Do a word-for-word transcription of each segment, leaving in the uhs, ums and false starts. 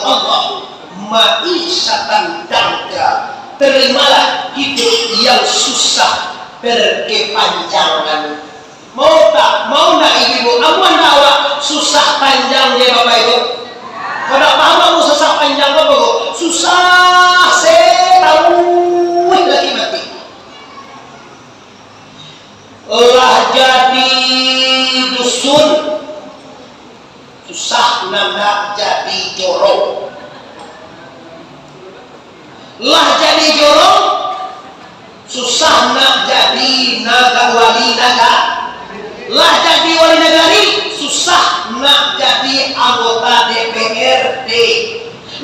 Allah, ma'isyatan dangka, terimalah hidup yang susah berkepanjangan. Mau tak? Mau ndak ibu-ibu? Amuah ndak awak susah panjang je, Bapak Ibu? Kau ndak paham amuah susah panjang apo ko? Susah sataun lagi mati. Lah jadi dusun, susah nan ndak jadi jorong. Lah jadi jorong, susah nak jadi naga wali naga. Lah jadi wali nagari, susah nak jadi anggota D P R D.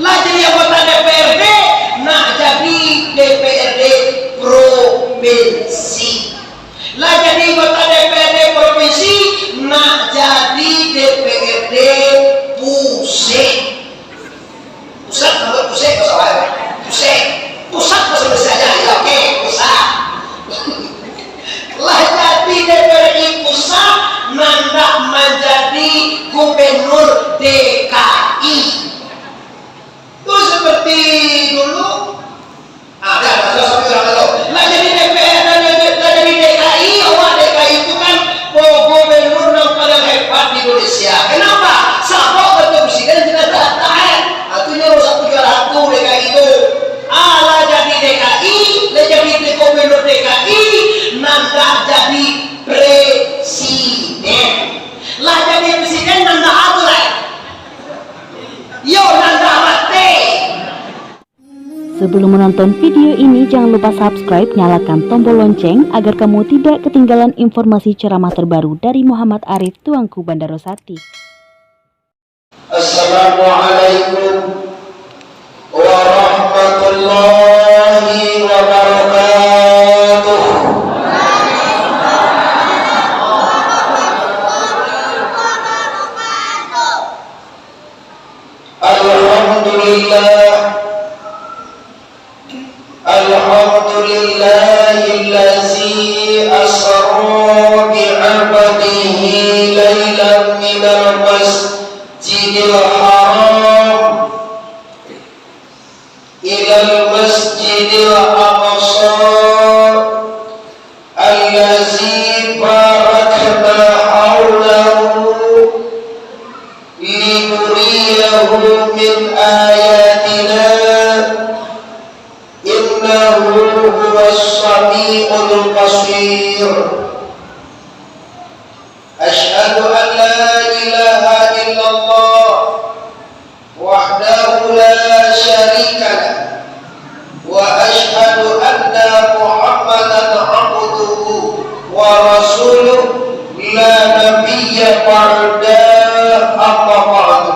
Lah jadi anggota D P R D, nak jadi D P R D provinsi. Lah jadi anggota D P R D provinsi, nak jadi D P R D pusek. Pusat, kalau pusek, kau salah, ya. Pusek. Pusat bahasa Indonesia aja, ya, oke, pusat. Lah jadi D P R I pusat, nandak manjadi gubernur D K I. Tu seperti dulu, ada, ada salah satu orang tu. Lah jadi D P R, lah jadi, lah jadi D K I, awak D K I itu kan gubernur nan paling hebat di Indonesia. Kenapa? Sabab Bapak Presiden tidak taat. Artinya rusak tujuh satu D K I itu. Ah, lah jadi D K I, lah jadi gubernur D K I, nandak jadi presiden. Lah jadi presiden, nandak atur, eh. Yo, nandak mati. Sebelum menonton video ini, jangan lupa subscribe, nyalakan tombol lonceng agar kamu tidak ketinggalan informasi ceramah terbaru dari Muhammad Arif, Tuanku Bandaro Sati. Assalamualaikum warahmatullahi wabarakatuh. Alhamdulillah. Alhamdulillahillazi asra bi'abdihi lailan minal masjidil haram ilal masjidil aqsa allazi barakna haulahu linuriyahu min ayatina, innahu huwas sami'ul basir. Asyhadu an la ilaha illallah wahdahu la syarika lah, wa asyhadu anna Muhammadan abduhu wa rasuluh, la nabiyya ba'dah, amma ba'du.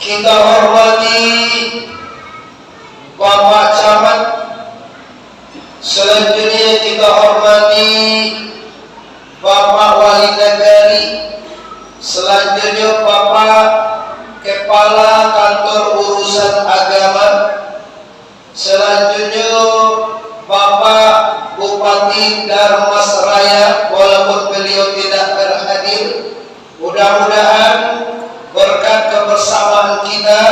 Kita hormati Bapak Camat, selanjutnya kita hormati Bapak Wali Nagari, selanjutnya Bapak Kepala Kantor Urusan Agama, selanjutnya Bapak Bupati Darmasraya, walaupun beliau tidak berhadir, mudah-mudahan berkat kebersamaan kita,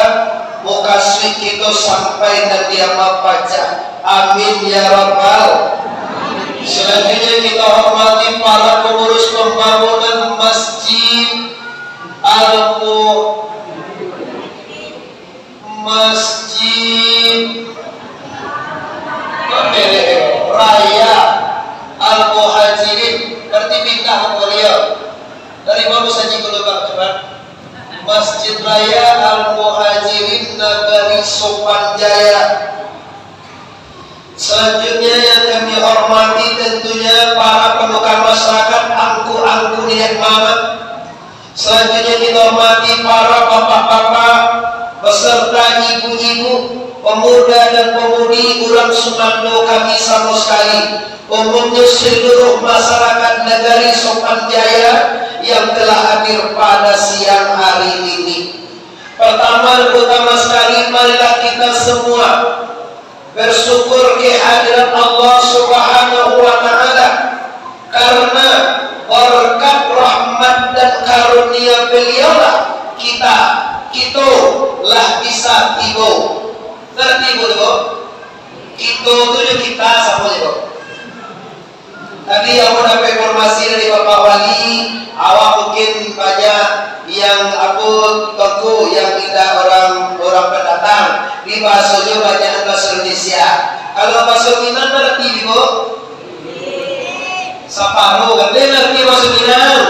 mukasuik kita sampai nan dia mapaja. Amin ya rabbal. Selanjutnya kita hormati para pengurus pembangunan Masjid Al-Mu-, Masjid Raya Al-Muhajirin. Berarti pindah ke Korea. Dari mana saja kalau tak cepat? Masjid Raya Al-Muhajirin Nagari Sopan Jaya. Selanjutnya yang kami hormati tentunya para pemuka masyarakat, angku-angku, niniak mamak. Selanjutnya kita hormati para bapak-bapak beserta ibu-ibu, pemuda dan pemudi urang sumando kami samo sekali, umumnya seluruh masyarakat Nagari Sopan Jaya yang telah hadir pada siang hari ini. Pertama dan utama sekali, marilah kita semua bersyukur kehadirat Allah Subhanahu wa Ta'ala, karena berkat rahmat dan karunia Beliaulah kita, kita Lah bisa tibo. Ngarati, Bu, tu, Bu? Kito tu jo kita samo, Bu. Tadi ambo dapat informasi dari Bapak Wali, awak mungkin banyak yang, apo, Tuanku, yang indak orang, orang pendatang. Di bahasonyo banyak bahasa Indonesia. Kalau bahasa Minang ngarati, Bu? Saparo, kan? Lai ngarati bahaso Minang?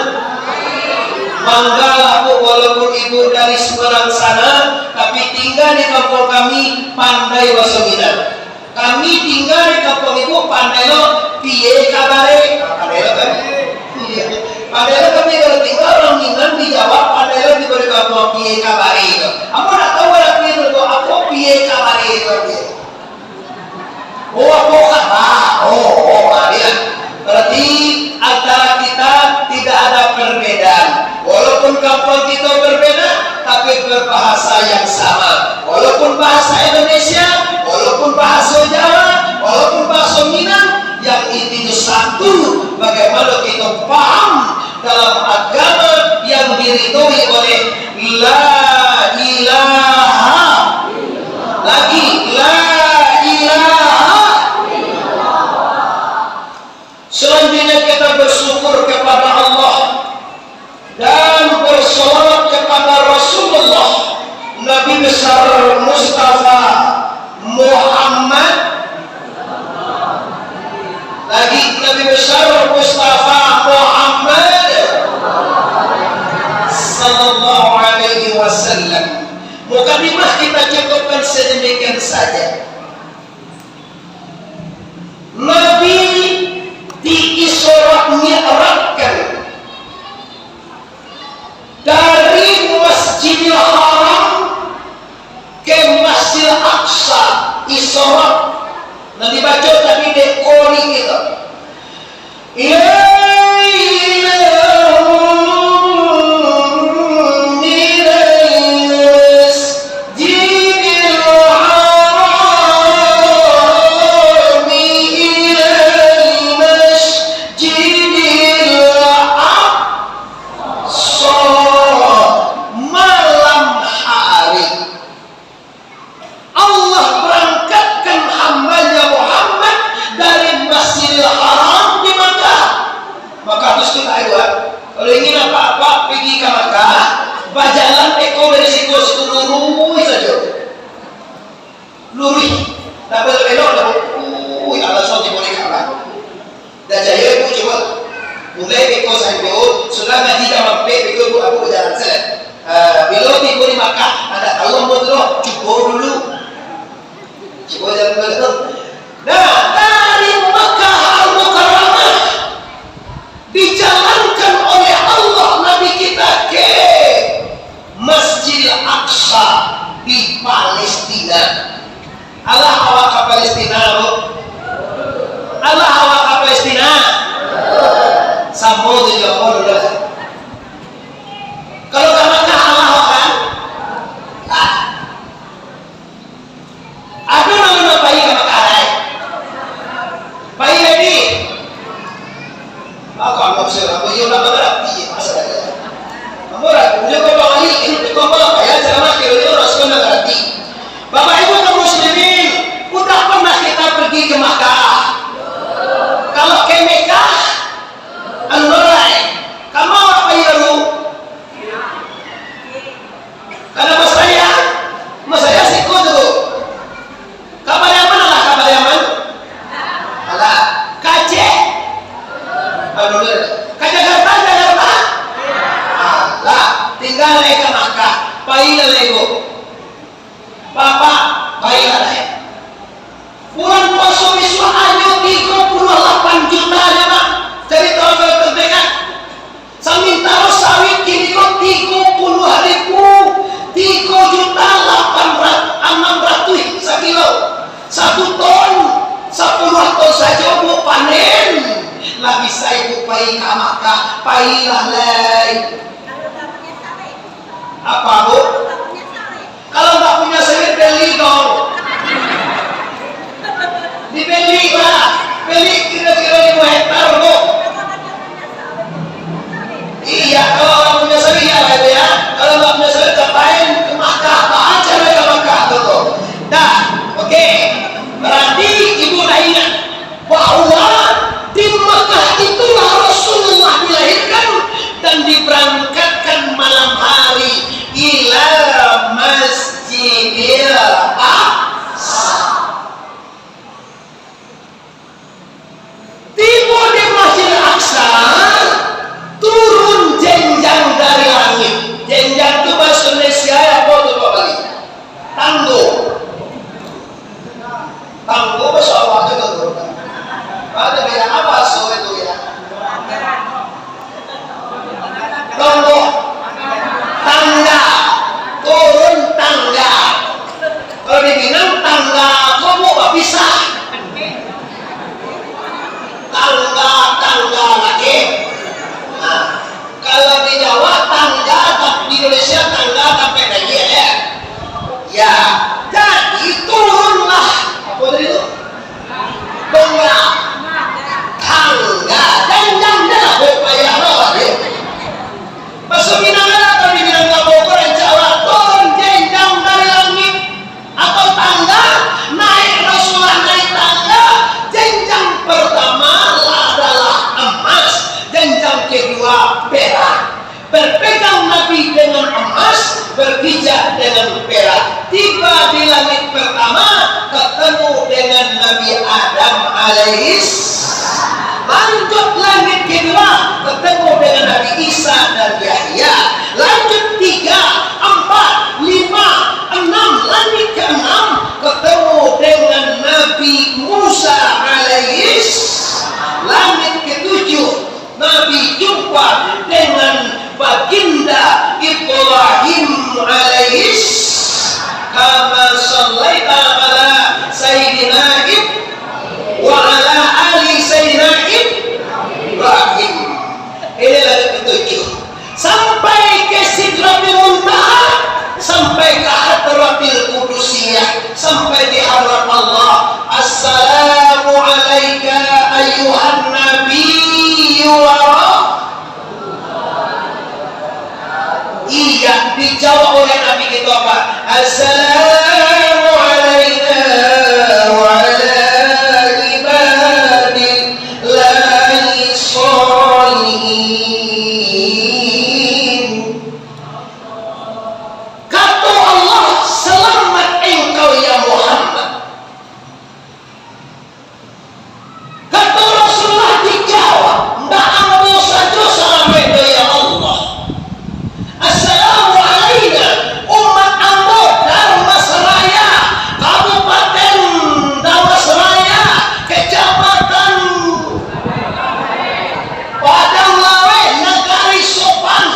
Mangga lah, Bu, walaupun ibu dari Sumerang sana, tapi tinggal di kampung kami, pandai bahaso Minang. Kami tinggal di kampung ibu, pandai lo, "Piye kabare?" Nah, pandai lo, kan? Iya. Pandai lo kami kalau tinggal, orang Minang dijawab, pandai lo di balik kampung, "Piye kabare?" itu. Ambo ndak tahu arti itu, Bu, apo piye kabare itu, piye? Oh, apo kaba? Oh, oh, ah, lihat. Berarti antara kita tidak ada perbedaan. Walaupun kampung kita berbeda, tapi berbahasa yang sama. Walaupun bahasa Indonesia, walaupun bahasa Jawa, walaupun bahasa Minang, yang intinya satu, bagaimana kita paham dalam agama yang diridhoi oleh la ilaha lagi, la ilaha. Selanjutnya kita bersyukur kepada Allah dan bersalawat kepada Rasulullah, Nabi besar Mustafa Muhammad, lagi Nabi besar Mustafa Muhammad sallallahu alaihi wasallam. Mukadimah kita cukupkan sedemikian saja. Nabi di-Isra Mi'rajkan dari Masjidil Haram ke Masjidil Aqsa, Isra. Nah, dibaco tadi dek Qori gitu. Ilaihi minal masjidil harami ilal masjidil aqsa, malam hari. Allah berangkatkan hambanya Muhammad dari Masjidil Haram di Makkah. Makkah tu sakitar itu, kan? Kalau ingin apa-apa, pergi ke Makkah, bajalan eko dari situ, situ luruih saja. Luruih. Tak belok-belok dah. Ui, Allah sudah boleh kalah. Dah jaya tu cuma mulai beko sajo, sudah ngaji jam ampek, beko tu aku bajalan sajo. Ah, bilo tibo di Makkah, ndak tahu ambo tu doh, cubo dulu. Cubo jalan dulu tu. Nah, dari Makkah Al-Mukarramah dijalankan oleh Allah Nabi kita ke Masjidil Aqsa di Palestina. Alah awak ka Palestina, Bu? Alah awak ka Palestina? Samo tu jo ambo dulu lah. Kalau ka Makkah, alah awak kan? Lah. Ado nan ka pai ka Makkah, lai? Pai, lai? Aku anggap sajo, ambo iyo ndak mangarati masalah itu. Ambo ragu jo Bapak Wali, ini kok malah payah ceramah, kiro-kiro urang suko ndak mangarati. Bapak Ibu kaum muslimin, udah pernah kita pergi ke Makkah? Kalau ke Mekah, anu lai, ka ma awak pai lalu? Ka Damansaraya, Damansaraya siko tu. Ka Pariaman alah, ka Pariaman. Alah, ka Aceh. Aduh, ka Jakarta, Jakarta. Alah, tingga lai ka Makkah. Pailah lai, Bu. Bapak, pailah lai. Bulan puaso bisuak hanyo tigo puluah lapan juta aja, Pak. Jadi, tolong terdekat. Samantaro sawit kini ko tigo puluah ribu, tigo juta lapan ratus, anam ratus sakilo. Satu ton, sapuluah ton sajo, Bu, panen. Lah bisa Ibu pai ka Makkah, pailah lai. Apa, Bu? Kalau nggak punya sawit, beli dong. Dibeli, Pak. Beli kira-kira lima hektar, Bu. Iya, kalau orang punya sawit, iya lah itu ya. Kalau nggak punya sawit, ngapain ke Makkah, Pak? Tiba di langik pertama, ketemu dengan Nabi Adam alaihis. Lanjut langit kedua, ketemu dengan Nabi Isa dan Yahya. Lanjut tiga, empat, lima, enam, langit keenam, ketemu dengan Nabi Musa alaihis. Langit ketujuh, Nabi jumpa dengan Baginda Ibrahim alaihis, kama sallaita ala Sayyidina Ib-, wa ala ali Sayyidina Ibrahim. Inilah yang ketujuh. Sampai ke Sidratil Muntaha, sampai ke Hadratil Qudusiyah, sampai di hadarat Allah. Assalamu alaika ayyuhan nabiyyu wa ra-, Iya, dijawab oleh Nabi kita apa? Assalamu alaina wa ala ibadillahi shalihin. Kato Allah, "Selamat engkau, ya Muhammad." Kato Rasulullah dijawab, "Ndak ambo sajo salamaik doh, ya Allah. Assalamu alaina, umat ambo Darmasraya, Kabupaten Darmasraya, Kecamatan Padang Laweh, Nagari Sopan."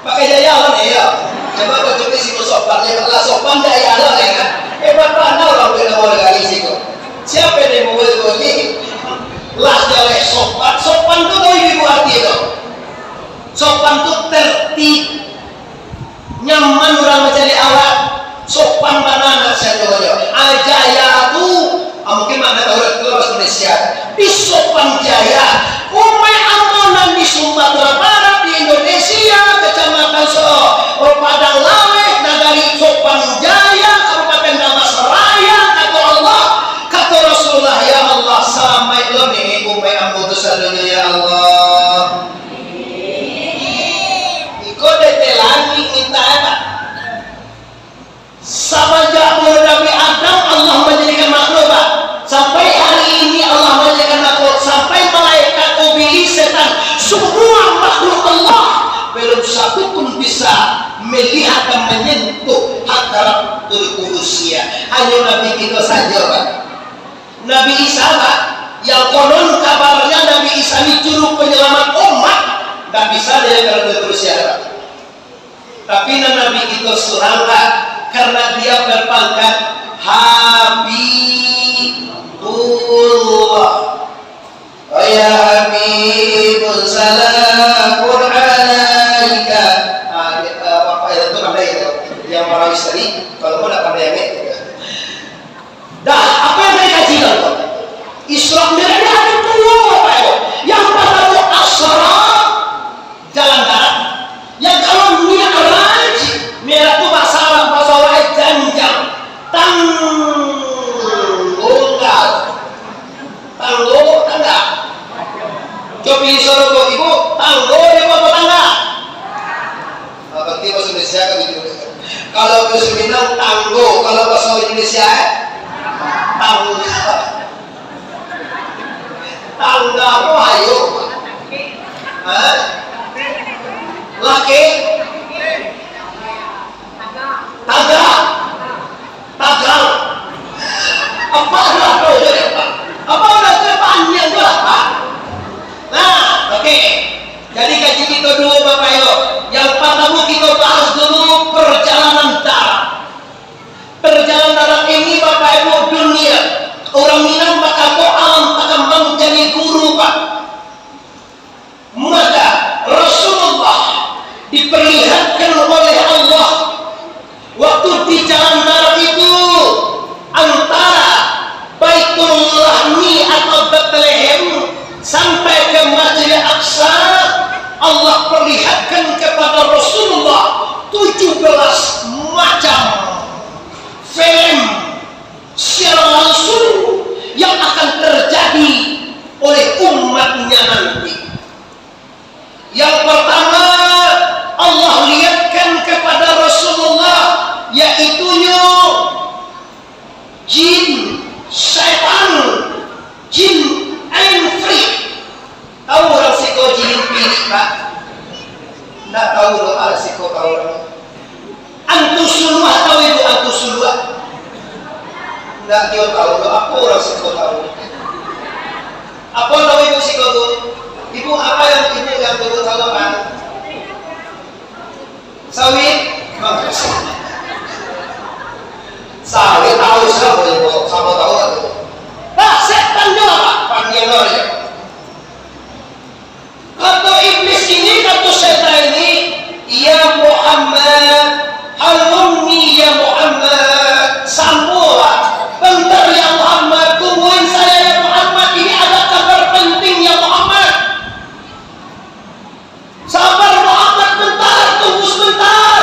Pakai jaya lah ni, ya. Coba kau cuti siko sopan, ya, lah sopan jaya lah, ya kan? Eh, bapak, anda orang boleh nama orang kali siko. Siapa yang mau boleh ni? Lah jawek sopan. Sopan tu tahu ibu arti tu. Sopan tu tertib. Nyaman orang mancari awak. Sopan bana nak sajo. Ah, jaya tu, ah, mungkin mana tahu lah, tu lah bahasa Indonesia. Di Sopan Jaya, umaik ambo nan di Sumatera Barat, di Indonesia, Kecamatan So-, Padang Laweh, Nagari Sopan Jaya, Kabupaten Dharmasraya, kato Allah, kato Rasulullah, "Ya Allah, salamaik lo ni umaik ambo tu sadonyo, ya Allah." Iko dek langik minta, eh, Pak. Samanjak mulai Nabi Adam, Allah manjadikan makhluk, Pak. Sampai hari ini Allah manjadikan makhluk, sampai malaikat, iblis, setan, semua makhluk Allah, belum satu pun bisa melihat dan menyentuh Hadratul Qudusiyah. Hanya Nabi kita saja, Pak. Nabi Isa, Pak, yang konon kabarnya Nabi Isa ini juru penyelamat umat, ndak bisa dari Hadratul Qudusiyah, Pak. Tapi nan Nabi kito surang, Pak, karena dia berpangkat Habibullah. Oh ya Habibun, salamun alaika. Ah, dia, ah, Bapak itu pandai itu. Yang marawi tadi, kalau mau nak pandai amat. Dah, apa yang mereka cita? Isra Mi'raj ada dua, Bapak Ibu. Yang pertama Asra, jalan darat. Yang kalau Mi'raj, Mi'raj tu bahasa Arab, bahasa Arab janjang. Tanggal. Tanggal, tangga. Cobi suruh kau ibu, tanggal dia apa tangga? Ah, berarti bahasa Indonesia kan gitu. Kalau bahasa Minang, tanggo. Kalau bahasa Indonesia, eh? Tangga. Tangga apa ayo? Hah? Laki? Tangga. Tagal. Apa lah tu, ya, Pak? Apa lah tu, panjang tu lah, Pak? Nah, oke. Jadi, kaji kita dulu, Bapak Ibu. Yang pertama, kita bahas dulu perjalanan darat. Perjalanan darat ini, Bapak Ibu, dunia. Orang Minang bakato alam takambang jadi guru, Pak. Maka Rasulullah diperlihatkan oleh Allah waktu di jalan darat itu antara Tio tahu tu, apo urang siko tahu? Apo tahu ibu siko tu? Ibu, apo yang ibu yang dulu tahu, kan? Sawit? Sawit tahu, sabo ibu, sabo tahu tu. Bah, setan juo, Pak. Pandian orang. Kato iblis ini, kato setan ini, "Ya Muhammad, halumni ya Muhammad, sabualah, bentar ya Muhammad, tungguin saya ya Muhammad, ini ada kabar penting ya Muhammad. Sabar Muhammad, bentar, tunggu sebentar."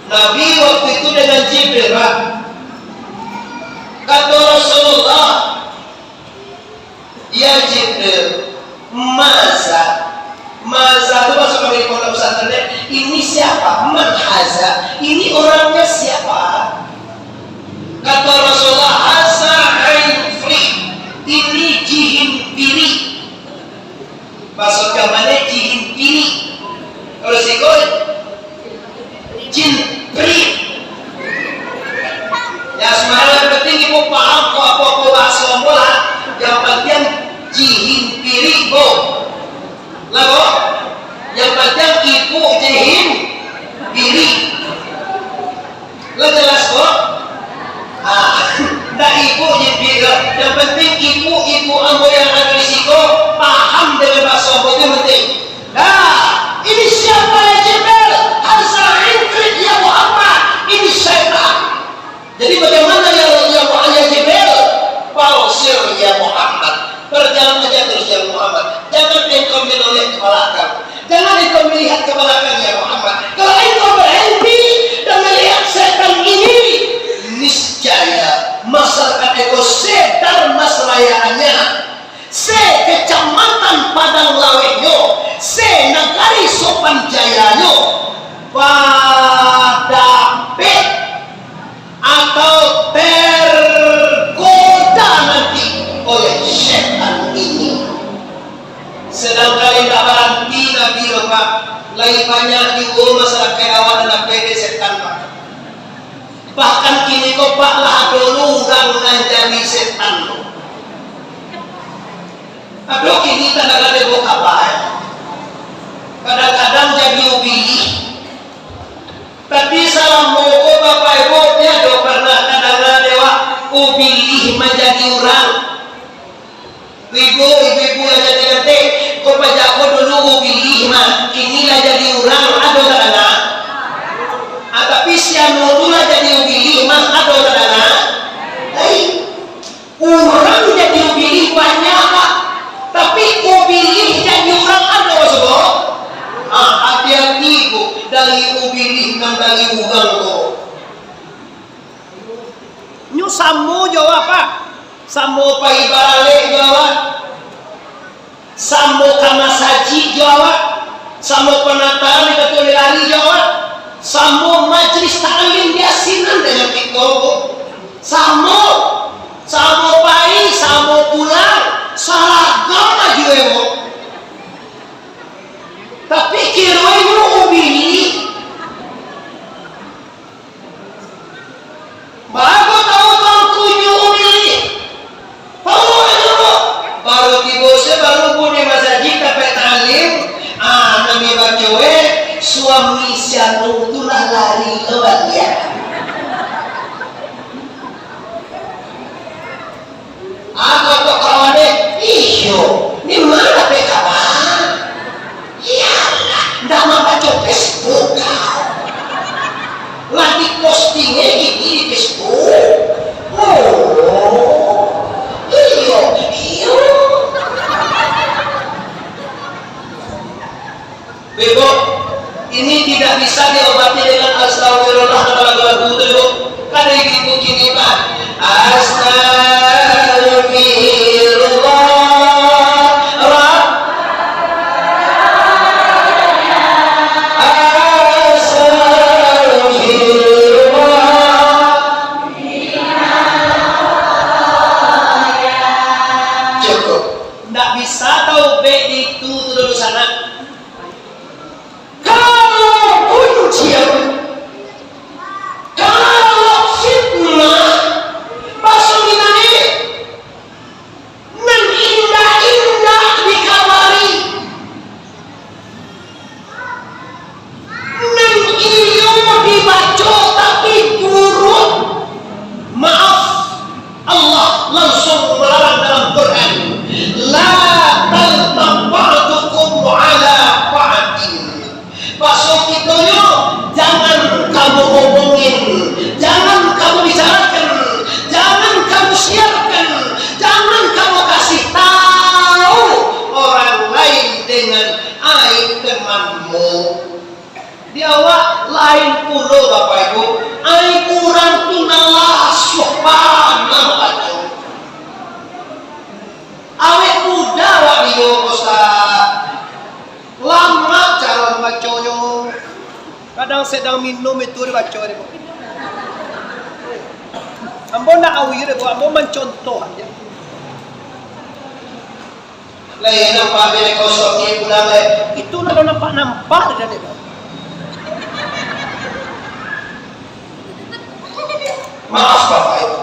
Nabi waktu itu dengan Jibril, Pak. Kato Rasulullah, "Ya Jibril, maza?" Maza tu maksud kami di pondok pesantren, "Ini siapa? Man haza? Ini orangnya siapa?" Kata Rasulullah, "Haza Ifrit, ini jihin piri." Maksud kami, jihin piri. Kalau sikoi, jin piri. Ya, sebenarnya yang penting ibu paham ko apo-apo bahaso ambo lah. Yang penting jihin piri ko. Lah ko? Yang penting ibu jihin piri. Lah jelas ko? Ah, ndak ibu jihin piri. Yang penting ibu-ibu ambo yang ado di siko paham dengan bahaso ambo tu penting. Nah, ini siapa ya Jibril? Haza Ifrit ya Muhammad. Ini syaitan. Jadi bagaimana ya, ya, ya Jibril? Fausir ya Muhammad. Berjalan aja terus ya Muhammad. Jangan engkau menoleh ke belakang. Jangan engkau melihat ke belakang ya Muhammad. Kalau engkau berhenti dan melihat setan ini, niscaya masyarakat eko sedar masrayaannya. Se-Kecamatan Padang Lawehnyo, se-Nagari Sopan Jayanyo, padapek atau tergoda nanti oleh setan ini. Sedangkan indak baranti Nabi lo, Pak, lai banyak juo masyarakat awak nan dapek dek setan, Pak. Bahkan kini ko, Pak, lah ado lo urang nan jadi setan tu. Ado kini kadang-kadang dek kaba, kadang-kadang jadi ubilih. Tapi salamo ko, Bapak Ibu, nyo ado pernah kadang-kadang dek wak ubilih manjadi urang? Ibu, ibu-ibu yang jadi nanti, ko paja ko dulu ubilih mah, kini lah jadi urang, ado tadanga? Ah, tapi si anu tu lah jadi ubilih mah, ado tadanga? Hai, urang jadi ubilih banyak, Pak. Tapi ubilih jadi urang ado, Pak Sobo? Ah, hati-hati, Bu, dari ubilih nan dari urang tu. Nyo samo jo awak, Pak. Samo pai baralek jo awak. Samo ka masajik jo awak. Samo panataran di Batu Lilari jo awak. Samo majlis taklim di asinan dengan kito, Bu. Samo. Samo pai, samo pulang. Saragam ajo, Bu. Tapi kiro inyo ubilih. Baru tahu Tuanku nyo ubilih. Tahu nyo, baru tibo se baru bunyi masajik dapek taklim, ah, nan dibaco, eh, suami si anu tu lah lari lo baliak. Aku tu kawan deh, iyo, di ma dapek kaba? Iyolah, ndak mambaco Facebook kau. Lah diposting e kini di Facebook. Oh, iyo, iyo. Bebo, ini tidak bisa diobati dengan astagfirullah atau lagu-lagu itu, Bebo. Kada ibu-ibu kini, Pak. Astagfirullah. Rab-, astagfirullah. Sedang minum itu dibaco deh, Bu. Ambo ndak awir deh, Bu. Ambo mancontoh aja. Lai nampak bini kosong ni pulang, lai. Itu lah nampak-nampak deh, Bu. Maaf, Bapak Ibu.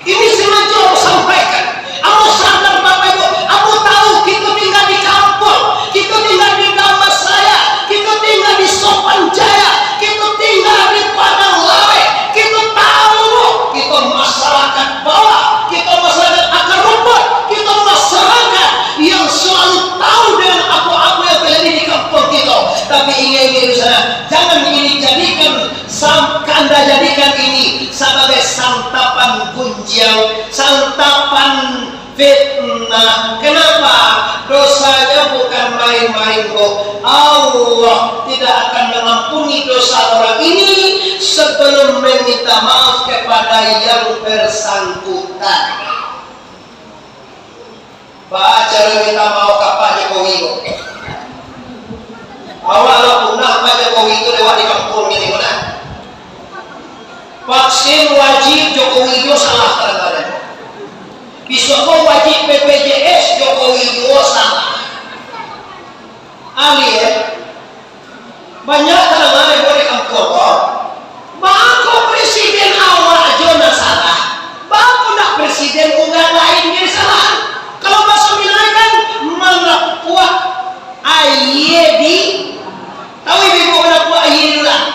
Ini sengaja ambo sampaikan. Ambo sadar, Bapak Ibu, ambo tahu kito tinggal di kampuang, kito tinggal di Dharmasraya, kito tinggal di Sopan Jaya, kito tinggal di Padang Laweh, kito tahu, kito masyarakat bawah, kito masyarakat akar rumput, kito masyarakat yang selalu tahu dengan apa-apa yang terjadi di kampuang kito. Tapi ingat-ingat di sana, jangan ini jadikan Sam-, anda jadikan ini sabagai santapan gunjiang, santapan fitnah. Kenapa? Dosanya bukan main-main, Bu. Allah tidak akan mengampuni dosa orang ini sebelum meminta maaf kepada yang bersangkutan. Baa caro minta maaf ka Pak Jokowi ko? Awak lah punah Pak Jokowi tu lewat di kampuang kini ko nah. Vaksin wajib, Jokowi juo salah kadang-kadang. Bisuak ko wajib B P J S, Jokowi juo salah. Ahli, eh? Banyak tangan yang buat di kampuang ko. Baa kok presiden awak jo nan salah? Baa kok ndak presiden urang lain nan salah? Kalau bahaso Minang kan, manapuak aia di, tahu ibu-ibu manapuak aia di dulang?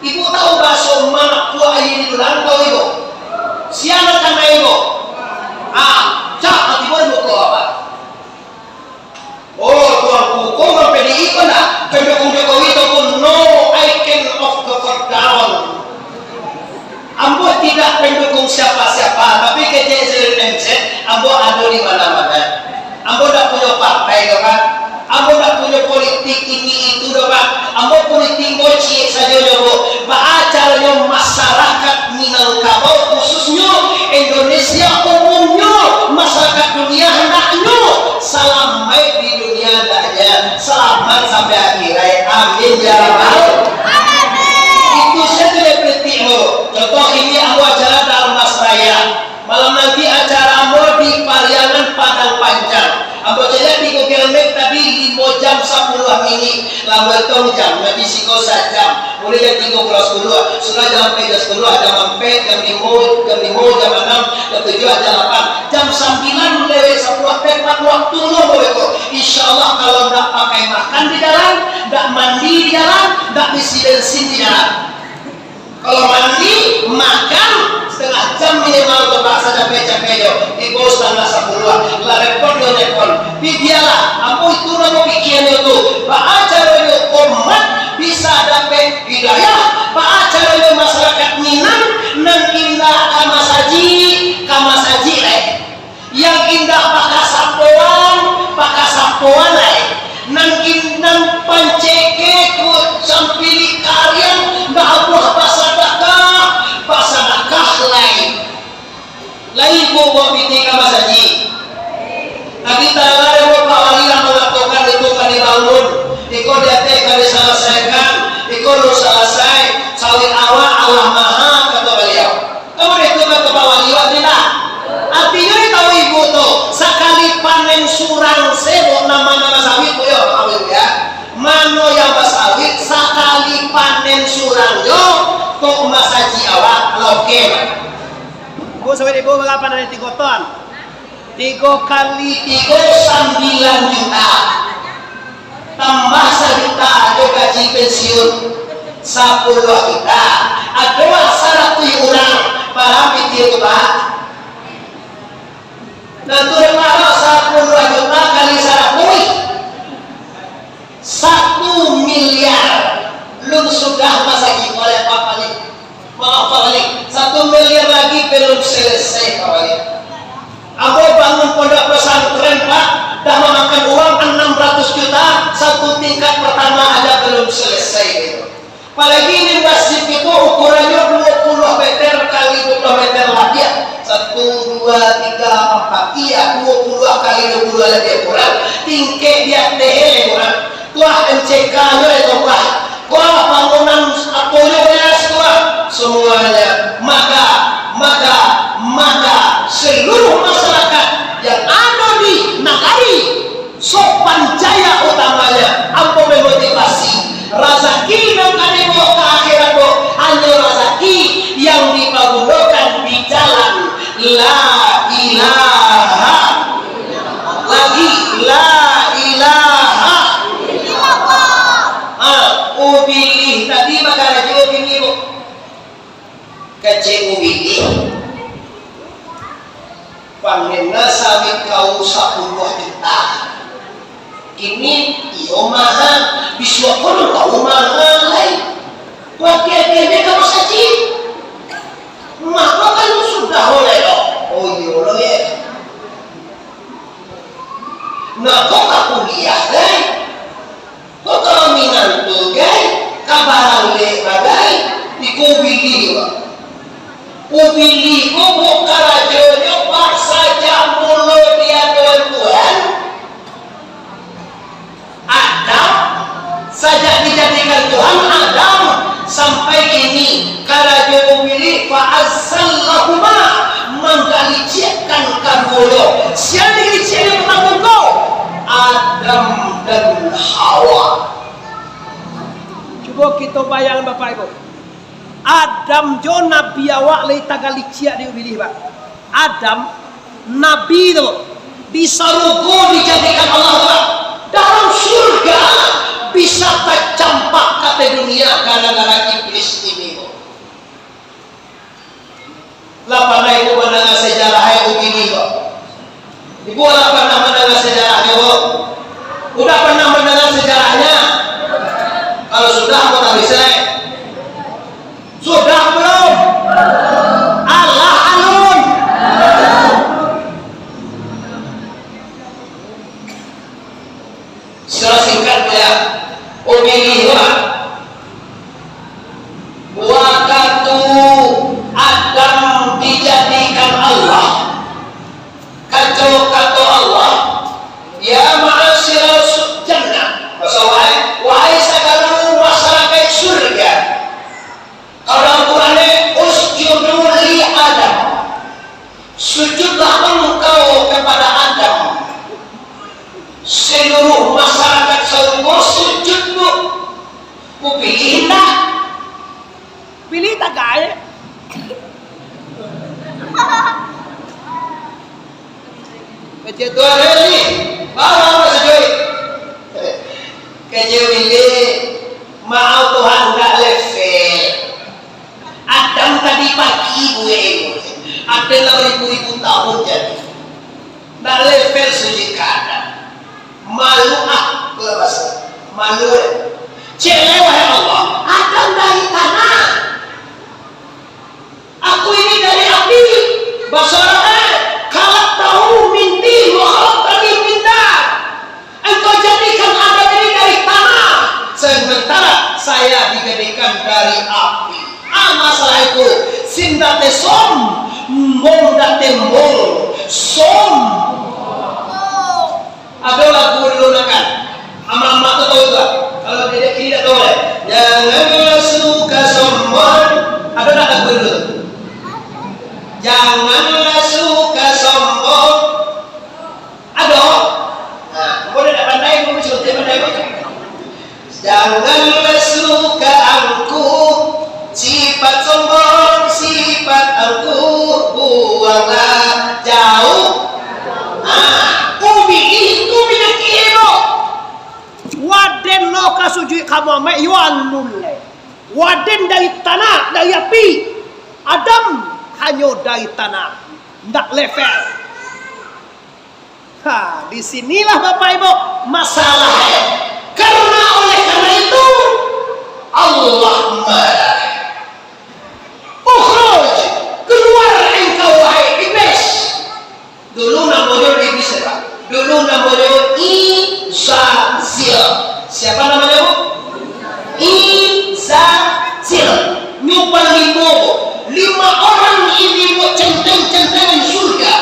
Ibu tahu bahaso manapuak aia di dulang, tahu ibu? Sia nan kanai ibu? Ah, cak ati ibu di muko apa? Oh, tuanku, kau urang P D I ko ndak? Pendukung Jokowi tu pun no, I can of the down. Ambo tidak pendukung siapa-siapa, tapi kecek Z M Z, ambo ado di mana-mana. Ambo ndak punyo partai doh, Pak. Ambo ndak punyo politik ini itu doh, Pak. Ambo politik bocik sajo nyo, Bu. Baa caronyo masyarakat Minangkabau khususnyo, Indonesia umumnyo, masyarakat dunia handaknyo salamaik di dunia, handaknya selamat sampai akhirat. Amin ya rabbal. Itu sajo dari kritik, Bu. Contoh ini ambo acara Dharmasraya. Malam nanti acara ambo di Pariangan Padang Panjang. Ambo caliak di Google Map tadi limo jam sapuluah minik. Lah baetong jam, lah di siko sajam. Mulai jam tigo kurang sapuluah, sudah jam ampek, jam sapuluah, jam ampek, jam limo, jam limo, jam anam, jam tujuah, jam lapan, jam sambilan lewat sapuluah, tepat waktu lo beko. Insya Allah, kalau ndak pakai makan di jalan, ndak mandi di jalan, ndak isi bensin di jalan. Kalau mandi, makan, setengah jam minimal tu, Pak, sacapek-capek jo. Tibo setengah sapuluah, lah repot jo telepon. Tapi bialah, ambo itu namo pikian nyo tu. Baa caronyo umat bisa dapek hidayah, baa caronyo masyarakat Minang nan indak ka masajik, ka masajik lai. Yang indak bakasapoan, bakasapoan lai. Nan in-, nan pancekek, sampilik kariang, babuah basadakah, basadakah lai. Lai ibu bawa pitih ka masajik. Tadi tadanga dek Pak Wali lah mangatokan itu ka dibangun, iko di ateh ka disalasaikan, iko alun salasai, sawit awak alah maha, kato baliau. Kamu itu kato Pak Wali, wak tidak? Artinyo, tahu ibu tu, sakali panen surang se, Bu, nama-nama sawit, Bu, yo, awet, ya. Mano yang basawit, sakali panen surang jo, tu masajik awak, loke. Bu, sawit ibu bara panen tigo ton? Tigo kali tigo, sambilan juta. Tambah sajuta jo gaji pensiun, sapuluah juta. Ado saratuih urang, bara pitih tu, Pak? Tantu dapat sapuluah juta kali saratuih. Satu miliar. Lun sudah masajik oleh Pak Wali. Maaf, Pak Wali, satu miliar lagi belum selesai, Pak Wali. Ambo bangun pondok pesantren, Pak, dah mamakan uang enam ratus juta, satu tingkat pertama aja belum selesai, gitu. Apalagi ini masjid itu ukurannya dua puluh meter kali dua puluh meter labiah. Satu, dua, tiga, empat. Iya, dua puluh kali dua puluh labiah kurang. Tingkek di ateh, kurang. Kuah M C K-nya itu, Pak. Kuah bangun La ilaha. Lagi, la ilaha. Ha, Ubilih tadi bakarajo kini, Bu. Kecek Ubilih. Panenna sawit kau sapuluah juta. Kini iyo maha, bisuak ko kau maha lai. Wakil-wakilnyo ka masajik. Mako kalau sudah oleh lo. Oh iyo lo ye. Nah, ko ka kuliah, gai? Ko ka minantu, gai? Ka baralek bagai? Iko Ubilih, Pak. Ubilih ko buek karajonyo, Pak, sajak mulo diadoan Tuhan. Adam, sajak dijadikan Tuhan, Adam sampai kini, karajo Ubilih, fa azallahuma, manggaliciakkan kaduonyo. Sia digaliciak di patang ko? Adam dan Hawa. Cubo kito bayang, Bapak Ibu. Adam jo nabi awak lai tagaliciak di Ubilih, Pak. Adam, nabi tu, di sarugo dijadikan Allah, Pak. Dalam surga bisa tacampak ka ateh dunia gara-gara iblis ini, Pak. Lah pernah ibu mandanga sejarah Ubilih, Pak? Ibu lah pernah mandanga sejarahnya, Bu? Udah pernah mandanga sejarahnya? Kalau sudah, mau tak bisa? Sudah belum? Alah alun. Secara singkat, ya, Ubilih, Pak. Wakatu Adam dijadikan Allah, kato-kato Allah, "Ya ma'asyiral su-, jannah," maksud wahai, "Wahai sagalo masyarakaik surga." Kalau dalam Quran, "Usjudu li Adam," sujudlah engkau kepada Adam. Seluruh masyarakat sarugo sujud tu. Ubilih indak. Ubilih tagak. Kecek Tuhan, "Hei, bawa masuk juik." Kecek Ubilih, "Maaf Tuhan, ndak level. Adam tadi pagi buek, ada lah baribu-ribu tahun jadi. Ndak level sujud ka Adam." Malu ah, kalau bahasa. Malu, eh. Cek lewat Allah. Adam dari tanah. Aku ini dari api. Basarah, eh. Khalaqtahu min tin wa khalaqtani min nar. Engkau jadikan Adam ini dari tanah. Sementara saya dijadikan dari api. Ah, masalah itu. Sin date som. Mbong date mbong. Som. Ado lagu dulu nak kan? Amak-amak tu tahu tak? Kalau dia kiri tak tahu deh. Janganlah suka sombong. Ado nak lagu dulu tu? Janganlah suka sombong. Ado? Nah, kau dah pandai, kau macam pandai. Janganlah suka angkuh, sifat sombong, sifat angkuh, buanglah jauh. Ah, Ubilih tu penyakik elo. Waden lo ka sujud ka Muhammad, yo alun lai. Waden dari tanah, dari api. Adam hanyo dari tanah, ndak level. Ha, di sinilah Bapak Ibu masalahnya. Karena, oleh karena itu, Allah marah. "Ukhruj, keluar engkau, wahai iblis." Dulu namonyo iblis, ya, Pak. Dulu namonyo Izazil. Siapa namanya, Bu? Izazil. Nyo panglimo, Bu. Lima orang ini, Bu, centeng-centeng surga.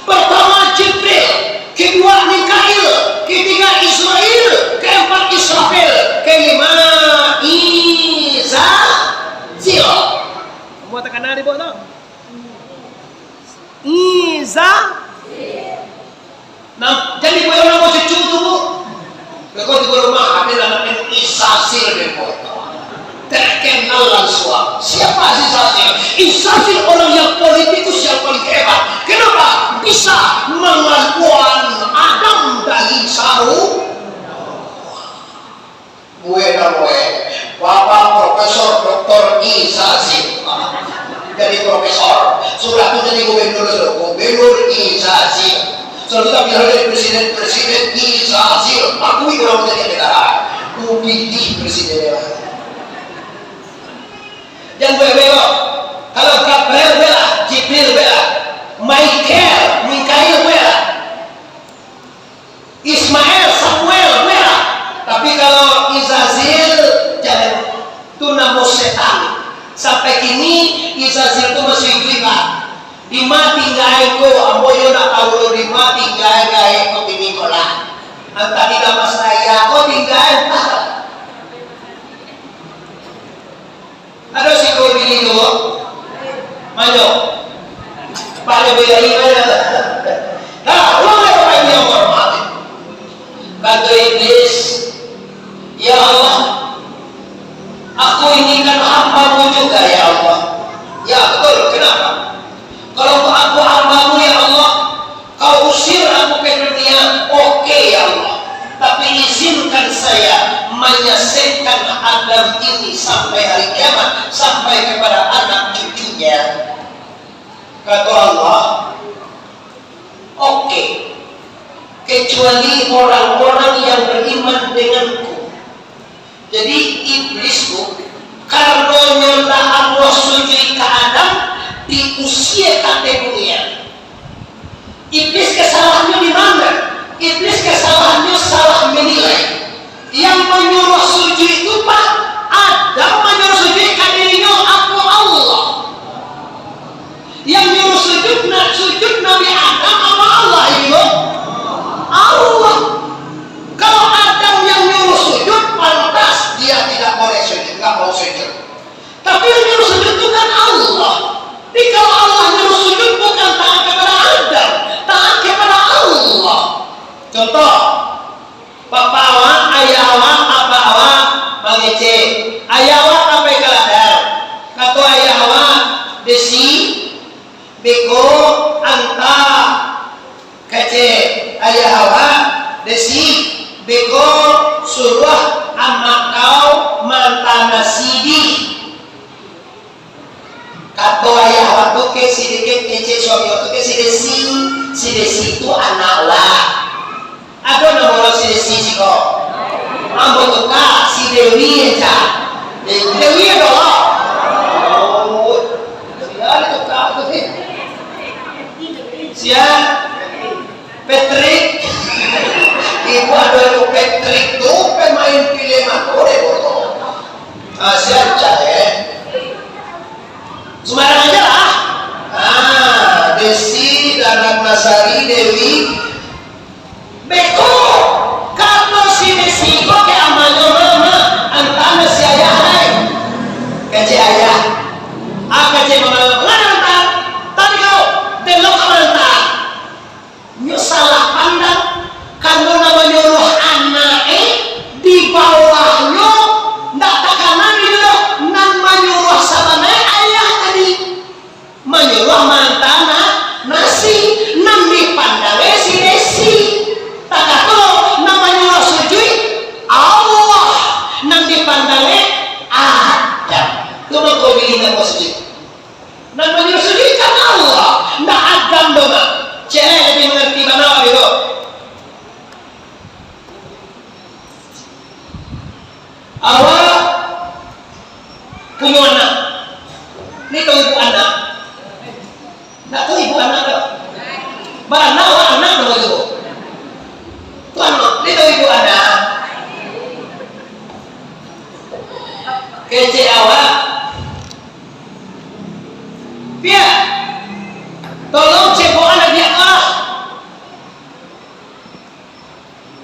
Pertama Jibril, kedua Mikail, ketiga Israil, keempat Israfil, kelima Izazil. Semua terkenal di bawah tu. Iza. Nah, jadi buaya namo cucu tu, Bu. Beko di rumah, ada anak Isasir deh, Bu. Terkenal langsung. Siapa si Isasir? Izazil orang yang politikus yang paling hebat. Kenapa? Bisa manggaluan Adam dari saru. Gue namoe, Bapak Profesor Doktor Izazil. Jadi profesor. Sudah tu jadi gubernur dulu. Gubernur Izazil. Sudah tu tapi jadi presiden, Presiden Izazil. Akui orang jadi negara. Kupilih presidennya. Jan bebelo. Kalau Gabriel bela, Jibril bela, Michael, Mikail bela, Ismail, Samuel bela. Tapi kalau Izazil, jangan. Itu namo setan. Sampai kini Izazil tu masih hidup, Pak. Di ma tingga ko, ambo yo ndak tahu lo di ma tingga gaek ko kini ko lah. Antah di Damas Raya ko tingga, antah. Ado siko bini tu, manyo. Pado bini manyo. Nah, lo yang paling yang hormat. Kato Iblis, "Ya Allah, aku ini kan hamba-Mu juga, ya Allah." "Ya, betul. Kenapa?" "Kalau aku hamba-Mu, ya Allah, Kau usir aku ke dunia, oke, ya Allah. Tapi izinkan saya menyaksikan Adam ini sampai hari kiamat, sampai kepada anak cucunya." Kata Allah, "Oke, kecuali orang-orang yang beriman denganku." Jadi, Iblis tu, karano nyo ndak amuah sujud ka Adam, diusia ka ateh dunia. Iblis kesalahannyo di mana? Iblis kesalahannyo salah menilai. Yang manyuruah sujud itu, Pak, Adam manyuruah sujud ka dirinyo, apo Allah? Yang nyuruh sujud, nak sujud Nabi Adam apo Allah itu? Allah. Kalau Adam yang nyuruh sujud, pantas dia tidak boleh sujud, nggak mau sujud. Tapi yang nyuruh sujud itu kan Allah. Jadi kalau Allah nyuruh sujud, bukan taat kepada Adam, taat kepada Allah. Contoh, Papa awak, ayah awak, apak awak mangecek. Ayah awak ka pai ka ladang. Kato ayah awak, "Desi, beko anta," kecek ayah awak, "Desi, beko suruah amak kau maanta nasi dih." Kato ayah awak tu, "Kek si Desi, kecek suami awak tu, kek si Desi, si Desi tu anak awak." Ado namo urang si Desi siko? Ambo tuka, si Dewi aja. Dewi ado lah. Oh, sia dituka tu sih. Sia Patrick. Ibu ado tu Patrick tu pemain film aku deh, bodoh. Ah, siap, Cak, eh. Sembarang aja lah. Ah, Desi, Ratnasari, Dewi. Beko, kato si Desi ko ka amanyo, "Mama, anta nasi ayah, hai." Kecek ayah. Ah, kecek mama, "Mangana anta? Tadi kau, delok ka manta." Nyo salah pandang, karano nan manyuruah anak e, di bawahnyo, ndak takana di bawah, nan manyuruah sabananyo ayah tadi. Manyuruah maanta na-, nasi, nan dipandang e si Desi. Takato, nan manyuruah sujuik Allah, nan dipandang e Adam. Tu mangko bini nan mau sujuik. Nan manyuruah sujuik kan Allah, ndak Adam doh, Mak. Cek lai labiah mangarati bana awak beko. Awak punyo anak. Ni tahu ibu anak? Ndak tahu ibu anak doh. Baranak awak anak doh tu. Tuan, ni tahu ibu anak? Kecek awak. Piak, tolong cebokan agiah ah.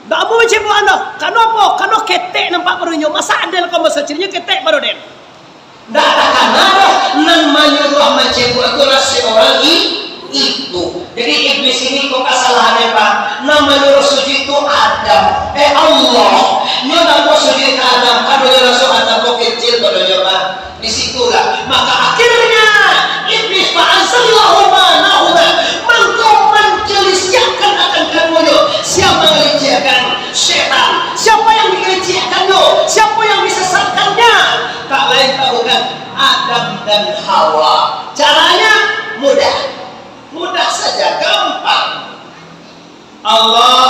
Ndak amuah mancebokan doh. Kano apo? Kano ketek nampak pado inyo. Masa ado kau masa cirinyo ketek pado den? Ndak takana doh. Nan manyuruah mancebokan tu lah si urang i-, itu. Jadi, Iblis ini kok kasalahannyo, Pak? Nan manyuruah sujuik tu Adam. Eh, Allah. Nyo ndak mau sujuik ka Adam. Kan nyo rasa Adam ko kecil pado nyo, Pak. Di situlah. Maka akhirnya, Allah. Caranya mudah. Mudah saja, gampang. Allah,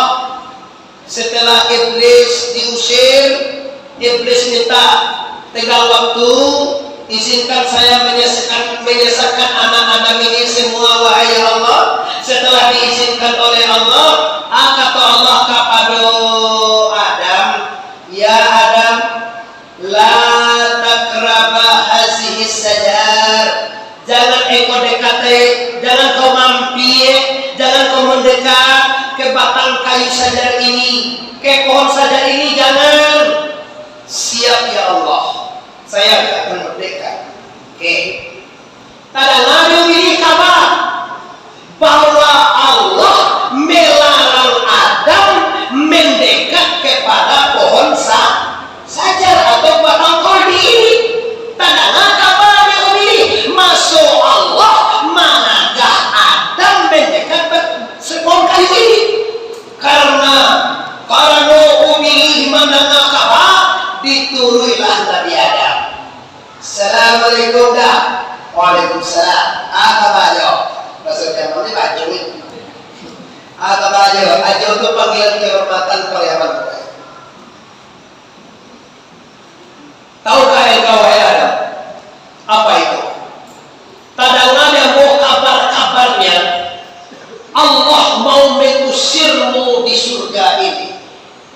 setelah iblis diusir, iblis minta, "Tenggang waktu, izinkan saya menyesakan, menyesakan anak Adam ini semua, wahai ya Allah." Setelah diizinkan oleh Allah, ah, kata Allah kapado Adam, "Ya Adam, la takraba hazihis sajar." Jangan engkau dekati, jangan kau mampir, jangan kau mendekat ke batang kayu sajar ini, ke pohon sajar ini, jangan. "Siap, ya Allah, saya tidak akan mendekat." Oke. Tadanga di Ubilih kaba bahwa Allah melarang Adam mendekat kepada pohon sa-, sajar atau batang kordi ini. Tadanga kaba di Ubilih, maso Allah managah Adam mendekat pe-, pohon kayu ini. Karena, karano Ubilih mandanga kaba, dituruilah Nabi Adam. "Assalamualaikum, Da." "Waalaikumsalam. Apo kaba, Jo?" Baso Jaman ni bajo ni. "Apo kaba, Jo?" Ajo tu panggilan kehormatan Pariaman. "Tahukah engkau, wahai Adam?" "Apa itu?" "Tadanga di ambo kabar-kabarnya, Allah mau mengusirmu di surga ini."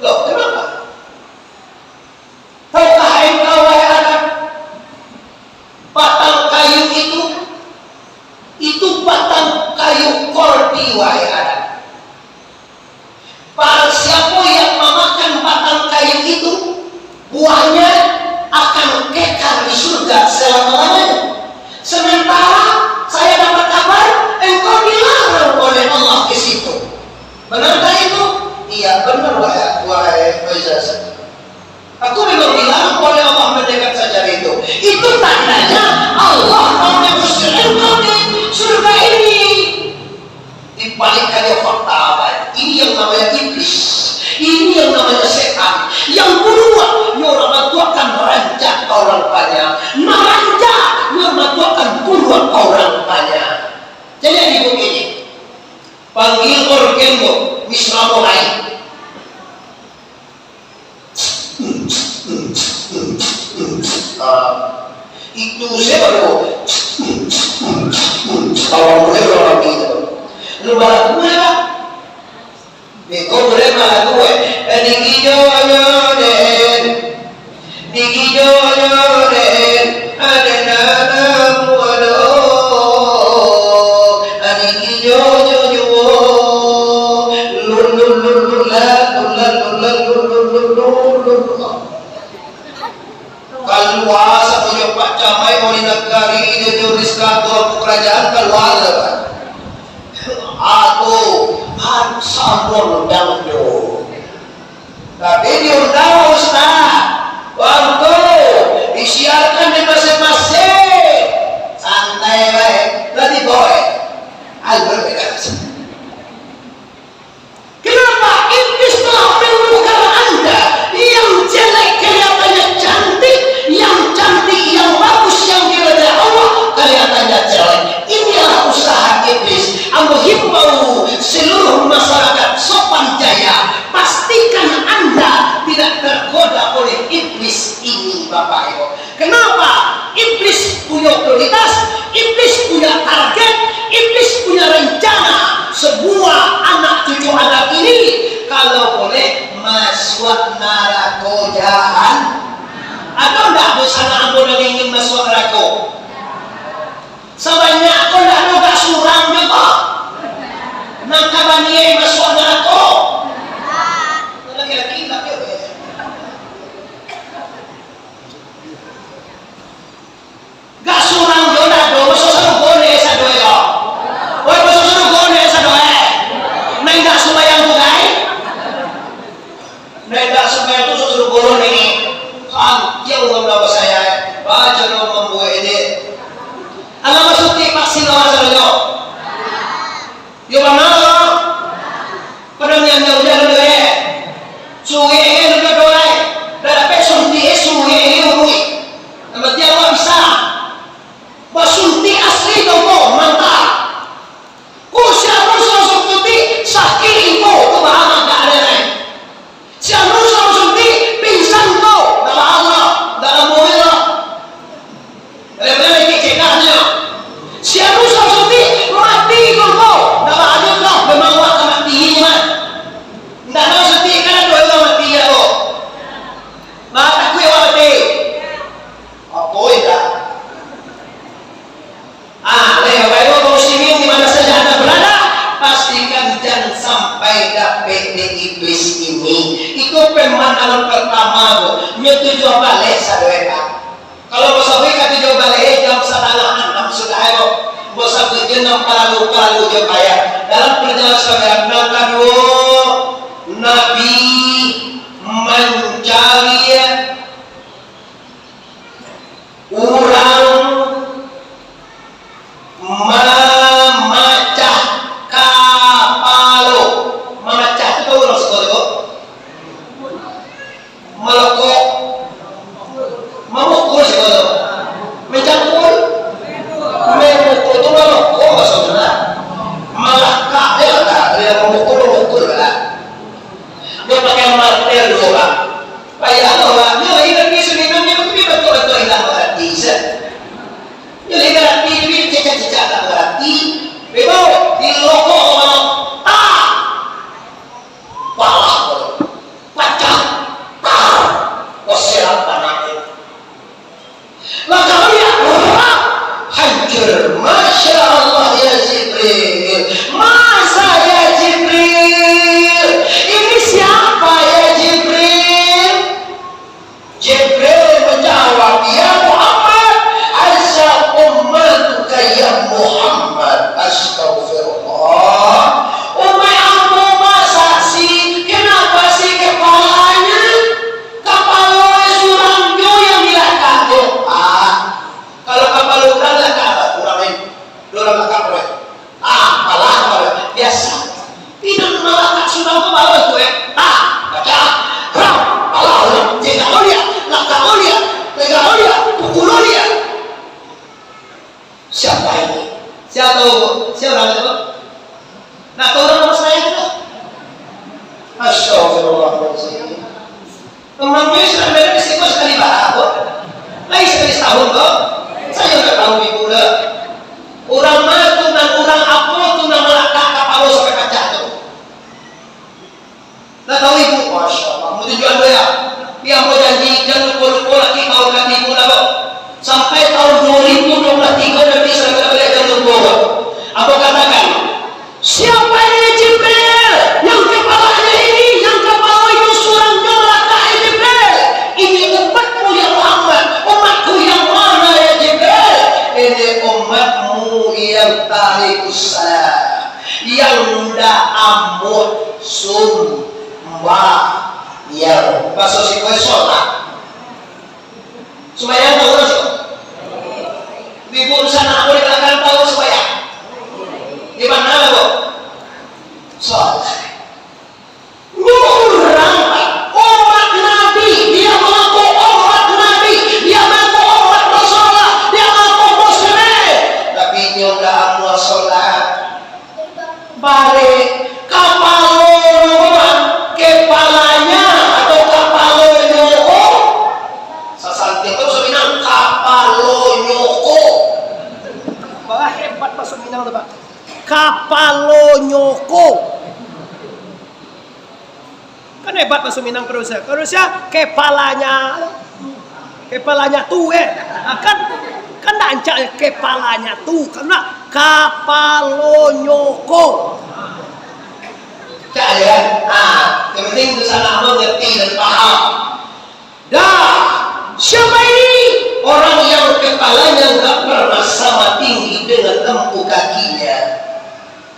"Loh, kenapa?" "Tahukah engkau, wahai Adam, batang kayu itu, itu batang kayu kordi, wahai Adam. Barang siapo yang mamakan batang kayu itu, buahnya akan kekal di surga selama-lamanya. Sementara saya dapat kabar, engkau dilarang oleh Allah ke situ. Benarkah itu?" "Iya, benar, wahai, wahai Faizal." "Aku memang dilarang oleh Allah mendekat saja itu." "Itu tandanya Allah mau mengusir engkau di surga ini." Dibalikannya fakta, Abah. Ini yang namanya iblis. Ini yang namanya setan. Yang buruak, nyo urang bantuakkan rancak ka urang banyak. Nan rancak, nyo urang bantuakkan buruak ka urang banyak. Jadi, di bumi ini, panggil organ tu, Misra mulai. Ah, itu saya baru. Kalau boleh orang itu. Lu baru boleh lah. Beko boleh malah gue. Eh, dingin jo, jo, den. Dingin jo, jo, den. Ada nanamu, aduh. Dingin jo, jo, jo. Lun, lun, lun, lun, la, lun, la, lun, la, lun, lun, lun, lun, lun, lun. Kalua sajo Pak Camai, Wali Nagari, Jojo Rizka, Tuanku Kerajaan, kalua sajo, Pak. Aku, kan, sampun undang jo. Tapi diundang, Ustaz, waktu disiarkan di masing-masing. Santai bae, lah tibo bae. Alhamdulillah. Kenapa iblis telah menukar Anda? Yang jelek kelihatannya cantik, yang cantik, yang bagus, yang diridai Allah kelihatannya jelek. Inilah usaha iblis. Ambo himbau seluruh masyarakat Sopan Jaya, pastikan Anda tidak tergoda oleh iblis ini, Bapak Ibu. Kenapa? Iblis punyo prioritas, iblis punyo target, iblis punyo rencana. Sebuah anak cucu Adam ini, kalau boleh, masuak narako jahan. Ado ndak di sanak ambo nan ingin masuak narako? Sabanyak ko ndak ado, gak surang jo ko. Nan ka baniaik masuak narako. Laki-laki, laki-laki. Gak surang jo ndak ado, masuak sarugo ndak sadoe ko? Woi, masuak sarugo ndak sadoe? Nan indak sumbayang tu, gai? Nan indak sumbayang tu, masuak sarugo lo ni. Santiang urang dawa saya, baco lo mambuek ini. Alah masuak vaksin awak sadoe. Yo bana lo. Pado nian jauah-jauah doe. Suruik e duduak doe. Dah dapek suntik e, suruik e urui. Nan pantiang awak bisa. Basun Itu ko mantap. Ko si anu salah suntik, sakik itu, tu baa mah dak ado lai. Si anu salah suntik, pingsan tu, dak baa tu, dak kambuang tu. Kadang-kadang lai kecek dah nyo. Si anu salah suntik, mati tu ko, dak baa tu, memang awak ka mati mah. Ndak ado suntik kan ado urang mati ko. Bah, takuik awak mati. Apo indak? Ah, lai, Bapak Ibu kaum muslimin di mana saja Anda berada, pastikan jangan sampai dapek dek iblis ini. Itu permanen pertama tu. Nyo tujuah baleh sadoe, Pak. Kalau basabui ka tujuah baleh, jam satangah anam sudah, ayo. Basabui je nan paralu-paralu je, Pak, ya. Dalam perjalanan sambahyang, nan kaduo, Nabi mancari urang mamacah kapalo. Mamacah tu tahu urang siko tu? Malokok. Mamukul siko tu. Mancangkul. Mamukul tu malokok maksudnyo. Malakak, yo lah, dari mamukul, mamukul lah. Nyo pakai martel dua urang. Payah lo, Pak. Nyo lagi tapi sulinannyo tapi batua-batua ilang barati, se. Nyo lagi barati, tapi cicak-cicak tak barati. Bebo, dilokok mano? Ah! Palah ko. Pacah. Ah! Waselan tanah. Maka maliek, rap, hancur. Masya Allah, ya Jibril. Masa, ya Jibril? Ini siapa, ya Jibril? Jibril menjawab, "Ya Muhammad, haza ummatuka ya Muhammad." Astagfirullah. Umat ambo masa si, kenapa si kepalanya? Kapalo surang jo yang di lakak jo. Ah, kalau kapalo urang lakak apo? Urang lain. Urang lakak urang. Ah, apolah, apolah. Biasa. Pinang malakak surang tu baru tu, eh. Ah, baca. Ram, apolah urang. Tegak uliak, lakak uliak. Tegak uliak, pukul uliak. Siapa ini? Siapa? Siapa itu? Ndak tahu urang nama saya itu. Astagfirullahaladzim. Teman gue sudah beda di siko sekali barang kok. Lain sekali setahun kok. Saya ndak tahu ibu dah. Urang ma tu nan urang apo tu nan malakak kapalo sampai pacah tu. Ndak tahu ibu, Masya Allah, mau tunjuan doa. Dia mau janji, jangan lupa-lupa lagi tahun katigo lah, Bang. Sampai tahun dua ribu dua puluh tiga nanti saya kena balik jangan lupa, Bang. Apa katakan, siapa ini Jibril? Yang kepalanya ini, yang kepala itu surang nyo malakak, eh, Jibril. Ini umatmu ya Muhammad. Umatku yang mana ya Jibril? Ini umatmu yang tarikus salah. Yang ndak amuah sumbayang. Baso siko solat. Sumbayang tahu lah siko. Ibu di sana, aku di belakang tahu sumbayang. Di mana lah, Bu? Solat. Nyo urang, Pak, umat Nabi, dia mengaku umat Nabi, dia mengaku umat Rasulullah, dia mengaku muslim. Tapi nyo ndak amuah solat. Barek, kapalonyo ko, Pak, kepalanya atau kapalonyo ko? Sasantiang tu Minang, kapalonyo ko. Bah, hebat baso Minang tu, Pak. Kapalonyo ko. Kan hebat baso Minang, Pak Rusia. Pak Rusia, kepalanya. Kepalanya tu, eh. Ah, kan, kan ndak rancak, eh, kepalanya tu. Kan ndak, kapalonyo ko. Cak, ya. Ah, yang penting di sana abang ngerti dan paham. Dah, siapa ini? Orang yang kepalanya nggak pernah sama tinggi dengan tempu kakinya.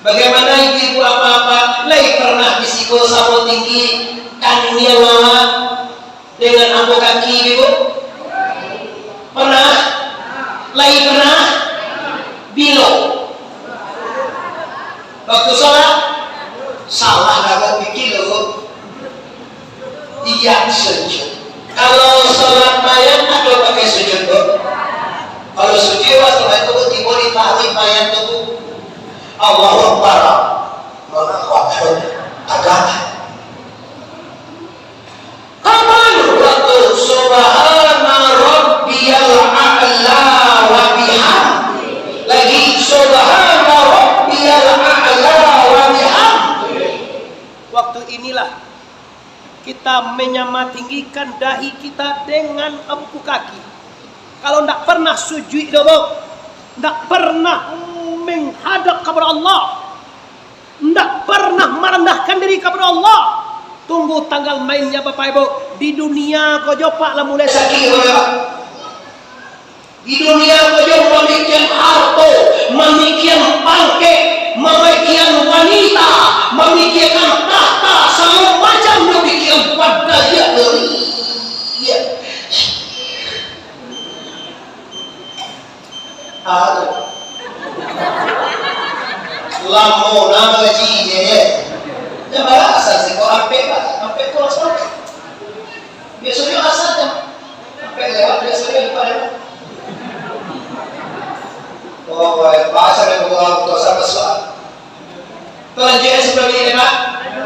Bagaimana ibu-ibu apa-apa? Lai pernah di siko samo tinggi kaniang awak dengan ambo kaki, Ibu? Pernah? Lai pernah? Bilo? Waktu sholat? Salah dah pikir lo. Iya, sujud. Kalau sholat mayang, ado pakai sujud, Bu? Kalau sujud, waktu itu tibo di paru Allahu Akbar. Allahu Akbar. Agak. Kapan waktu subhana rabbiyal a'la wa bihamdi? Lagi, subhana rabbiyal a'la wa bihamdi. Waktu inilah kita menyamatinggikan dahi kita dengan empu kaki. Kalau ndak pernah sujuik doh, bo, ndak pernah menghadap kepada Allah, ndak pernah merendahkan diri kepada Allah, tunggu tanggal mainnya, Bapak Ibu. Di dunia ko jo, Pak, lah mulai sakik ko, Pak. Di dunia ko jo mamikian harto, mamikian pangkek, mamikian wanita, mamikian tahta, sagalo macam nyo pikian pada dia. Iya. Ah, tu. Lamo na ngaji je, ye. Jan balasan siko, ampek, ampek pulang sampai. Biasonyo asal jam ampek lewat, biasonyo lupa lewat. Oh, baik. Bahasa dan buku Al-Quran sama soal. Talanjuik, eh, sebelum ini, Pak.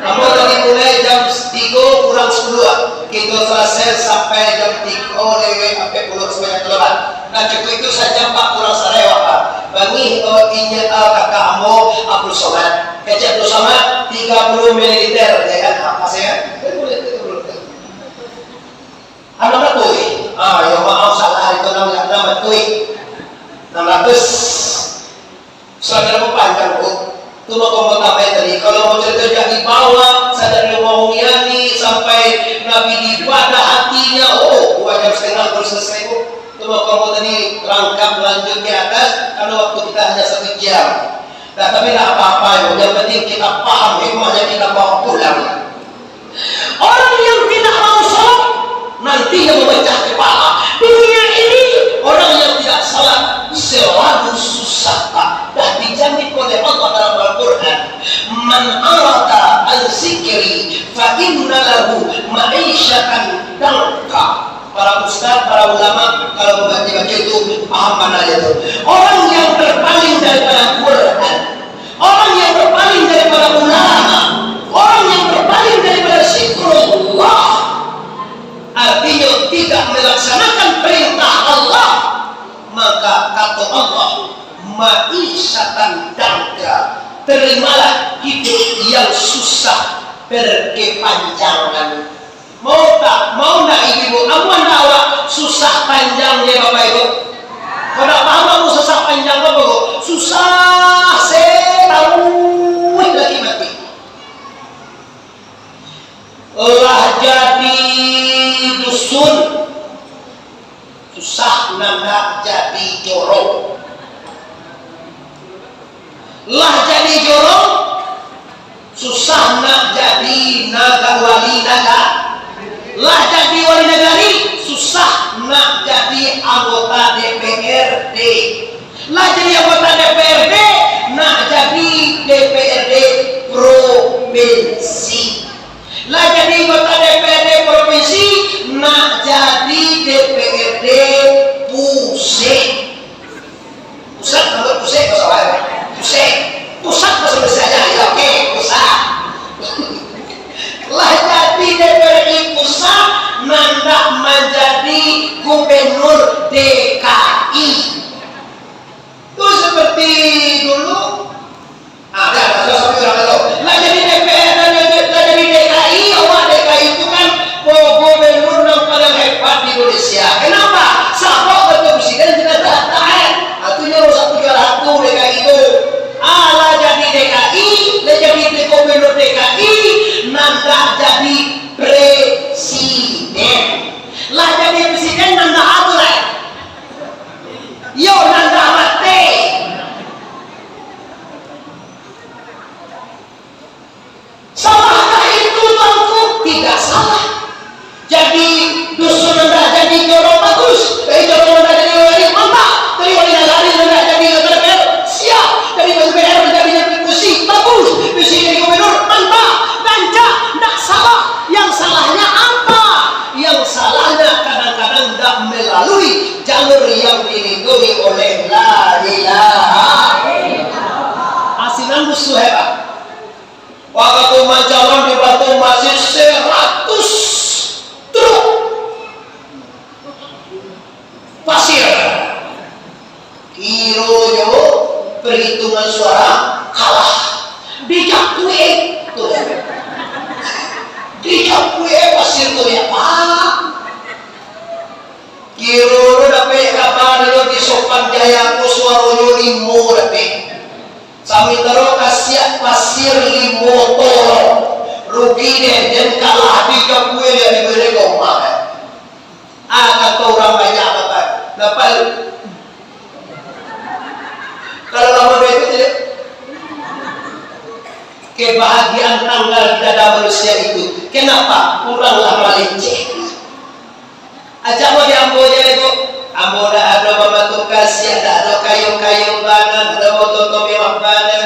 Ambo tadi mulai jam tigo kurang sepuluh, ah. Kito salasai sampai jam tigo lewat ampek puluh sabanyak tu lah, Pak. Nah, cukuik itu saja, Pak, kurang sarai, Pak. Bangih, oh, inyo, ah, kakak ambo, Abdul Somad. Kecek Abdul Somad, tiga puluh mililiter, ya kan? Apa saya? Anu, Pak, tuh. Ah, ya, maaf, salah, itu enam, enam ratus. Enam ratus. Saudara, panjang, Bu. Tu mako mau tambahin tadi. Kalau mau cerita dari bawah, saudara mau ngiani sampai Nabi di pada hatinya, oh, dua jam setengah baru selesai, Bu. Tu mako mau tadi rangkap lanjut ke atas, karena waktu kita hanya satu jam. Nah, tapi tidak apa-apa, Bu. Yang penting kita paham hikmahnya, kita bawa pulang. Orang yang tidak mau salat, nantinya memecah kepala. Dunia ini, orang yang tidak salat selalu susah, Pak. Dah dijamin oleh Allah dalam Al-Quran, "Man arada an zikri fa inna lahu ma'isyatan dangka." Para ustaz, para ulama, kalau membaca-baca itu, paham mana itu. Orang yang berpaling daripada Quran, orang yang berpaling daripada ulama, orang yang berpaling daripada zikrullah, artinya tidak melaksanakan perintah Allah, maka kata Allah, "Ma'isyatan dangka, terimalah hidup yang susah berkepanjangan." Mau tak? Mau ndak ibu-ibu? Amuah ndak awak susah panjang je, Bapak Ibu? Kau ndak paham amu susah panjang apa ko? Susah setaun lagi mati. Lah jadi dusun, susah nan nak jadi jorong. Lah jadi jorong, susah nak jadi naga-, wali naga-, lah jadi wali nagari, susah nak jadi anggota D P R D. Lah jadi anggota D P R D, nak jadi D P R D provinsi. Lah jadi anggota D P R D provinsi, nak jadi D P R D pusek. Pusat, kalau pusek, bahasa lain. Pusek. Pusat, bahasa Indonesia aja. Ya, oke, pusat. Lah jadi D P R D pusat, nandak manjadi gubernur D K I. Tu seperti Hitungan suara kalah. Dijapuik tu. Dijapuik pasir tu, ya, Pak. Kiro lo dapek kabar lo di Sopan Jaya ko suaronyo limo dapek. Samantaro kasiak pasir limo tolong. Rugi deh, den kalah dijapuik deh, diberi gomah. Ah, kato urang banyak, Bapak. Dapat. Kalau lamo duo itu, tidak. Kebahagiaan tanggal di dada manusia itu. Kenapa? Urang lah maleceh. Acak mo di ambo je ko. Ambo dak ado bambantu kasiak, dak ado kayo-kayo bana, dak ado moto mewah bana.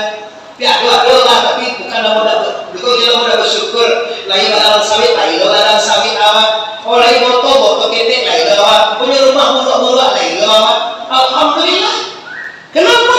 Piak doa-doa, tapi bukan ambo dak ber-, bukan ambo dak bersyukur. Lai baladang sawit, lai lo baladang sawit awak. Oh, lai moto, moto ketek, lai lo awak. Punyo rumah murah-murah, lai lo awak. Alhamdulillah. Kenapa